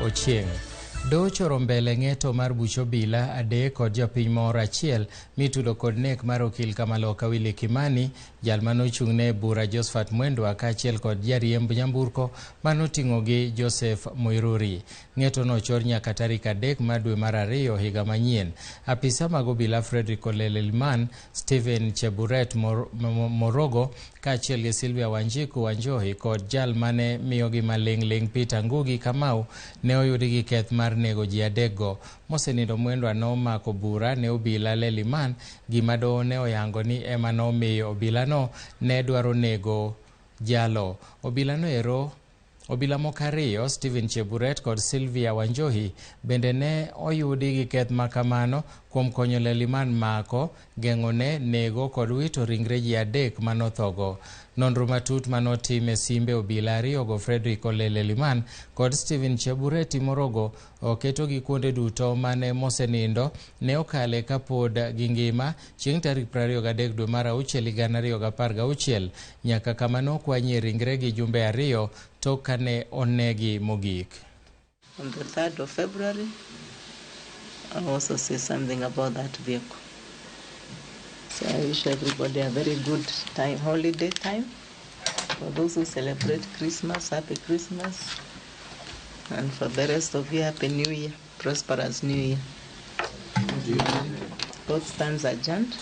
Ochieng. Doho choro mbele ng'eto mar buch obila adek kod jopiny moro achiel mitudo kod nek mar okil Kamaloka Willy Kimani, jal manochung'ne e bura Josephat Mwendwa kaachiel kod jariemb nyamburko manoting'ogi Joseph Muiruri. Ng'eto no ochor nyaka tarik 3 mar dwe mar 2 higa manyien. Apisa mag obila Frederick Olele Liman, Stephen Cheburet Morogo kaachiel gi Sylvia Wanjiku Wanjohi kod jal mane miyogi maling' ling' Peter Ngugi Kamau ne oyudi gi keth mar nego ji adekgo. Mosenindo Mwendwa nomako bura ne obila Leliman, gima doho ne oyango ni ema nomiyo obilano ne dwaro nego jalo. Obilano ero obila moko ariyo, Stephen Cheburet kod Sylvia Wanjohi, bende ne oyudi gi keth makamano kuom konyo Leliman mako, geng'one, nego kod wito ringre ji adek manothogo. Nonro matut manotim e simbe obila ariyogo Frederick Olele Liman kod Stephen Chebureti Morogo oketogi kuonde duto mane mosenindo ne okale kapod gingima chieng' tarik 23 dwe mar 6 2016 nyaka kama nokwanyie ringregi jumbe 2 tok kane onegi mogik. On the 3rd of February, I also say something about that vehicle. So I wish everybody a very good time, holiday time. For those who celebrate Christmas, happy Christmas. And for the rest of you, happy New Year, prosperous New Year. Court stands adjourned.